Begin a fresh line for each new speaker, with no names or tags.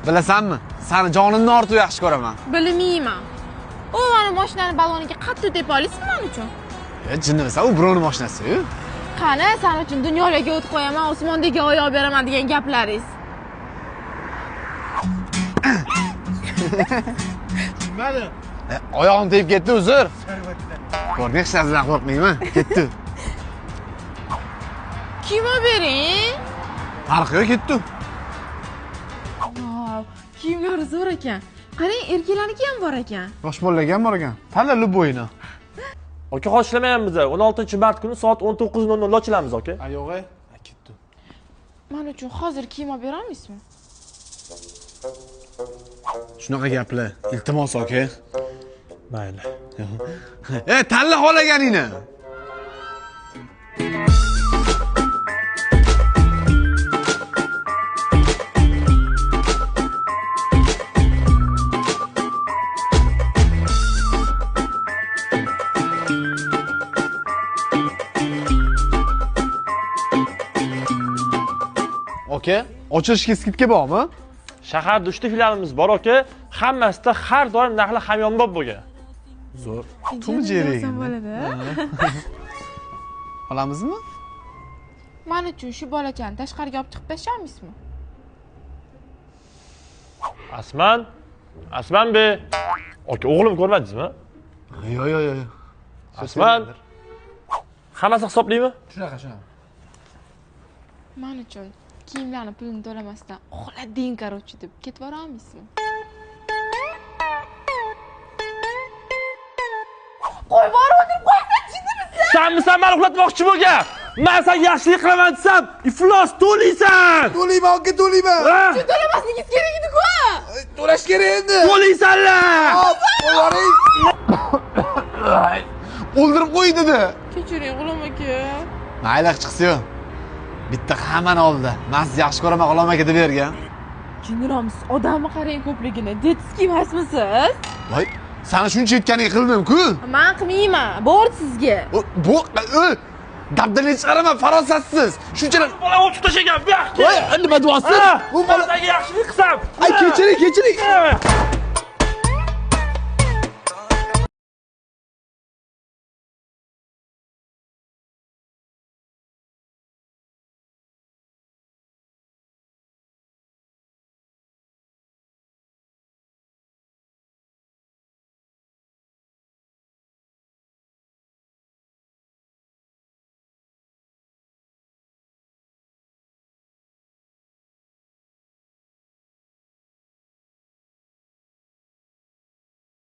Bilasanmi? Seni jonimdan ortiq yaxshi ko'raman.
Bilmayman. U meni mashinani baloniga qattiq tepa olasizmi men uchun?
Jinnimisan, u birovning mashinasi-yu.
Qani, sen uchun dunyolarga o't qo'yaman, osmondagi oyoq beraman degan gaplaringiz.
Tushunmadim. Oyog'im tegib ketdi, uzr. Ko'rding, hech narsadan qo'rqmayman. Ketdi.
Kiyim olib bering.
Farqi yo'q, ketdi.
Vau, kiyimlari zo'r ekan. Qarang, erkaklarniki ham bor ekan.
Yosh bolalarga ham bor ekan. Tanla любойni.
Aka, hozir ishlamayapmiz. 16-mart kuni soat 19:00 da ochilamiz, aka.
Yo'q, ketdi.
Men uchun hozir kiyim olib bera olmaysizmi?
Shunaqa gaplar. Iltimos, aka.
Mayli.
Tanla xohlaganingni. Aka, ochilishga skidka bormi?
Shaharda 3 ta filialimiz bor, aka. Hammasida har doim narxlar hamyonbop bo'lgan.
Zo'r. Tumi jerik. Olamizmi?
Men uchun shu bolachani tashqariga olib chiqib tashlamaysizmi?
Asman, Asman be. Aka, o'g'lim ko'rmadingizmi?
Yo'q, yo'q, yo'q.
Asman. Hammasi hisoblimi?
Shunaqa, shunaqa.
Men uchun kiyimlarni pulini to'lamasdan uxlading, короче, deb ketib bora olmaysizmi? Qo'y, bor, o'tirib qo'yasan, jinnimisan?
Sanmisan meni uxlatmoqchi bo'lgan? Men senga yaxshilik qilaman desam, iflos to'laysan.
To'layman, aka, to'layman.
Shu to'lamasligingiz kerak edi-ku.
To'lash kerak endi.
To'laysanlar.
Hop, qo'y. O'ldirib qo'y dedi.
Kechiring, G'ulom aka.
Mayli, chiqsa-yu. Bitta hammani oldida. Men sizni yaxshi ko'raman, G'ulom aka deb bergan.
Jinniroqmisiz? Odamni qarang ko'pligini. Detskiy emasmisiz?
Voy, seni shuncha aytganing qildim-ku.
Men qilmayman. Bor sizga.
Bu dabdalni chiqaraman, farosatsiz. Shunchalar
bola o'tib tashlagan bu yoqqa.
Voy, nima deyapsiz?
Bu bola senga yaxshilik qilsam